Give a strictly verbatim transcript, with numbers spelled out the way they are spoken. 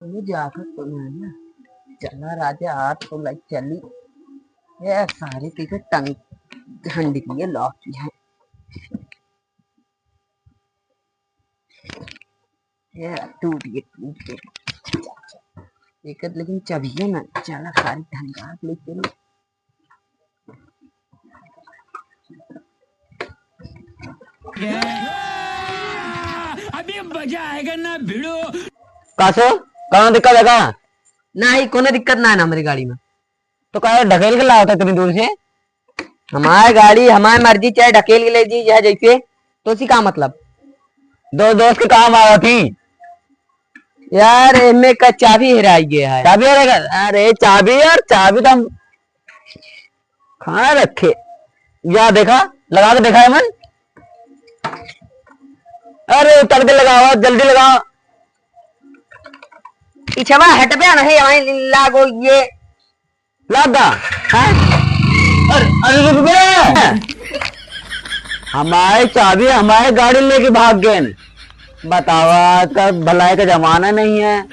ये जाकर तो नहीं है। चला राजा, आज तो लाइट चली। ये सारे के के टंग हंडी के लॉक की है। ये टूट गए, टूट गए। एक लेकिन चाबी है ना, चला सारी धनगार ले चलो। अभी मजा आएगा ना भिड़ो। कासो, कौनो दिक्कत है का? नहीं, कोनो दिक्कत ना है ना हमारी गाड़ी में। तो काहे ढकेल के लावत है इतनी दूर से? हमारी गाड़ी, हमारी मर्जी, चाहे ढकेल के ले जी, चाहे जैसे, तो उसी का मतलब। दो दोस्त के काम आवत ही। यार, एमे का चाबी हेराई गया है। चाबी हेराई गया? अरे, चाबी यार, चाबी तो हम कहाँ रखे? या देखा, लगा के देखा है मन। अरे, उतर के लगावा, जल्दी लगावा। पीछेवा हटबे नहीं, आई लागो ये। लादा, हैं? अरे, अरे, रुक बे। हमारे चाबी हमारे गाड़ी लेके भाग गए। बतावा, आजकल भलाई का जमाना नहीं है।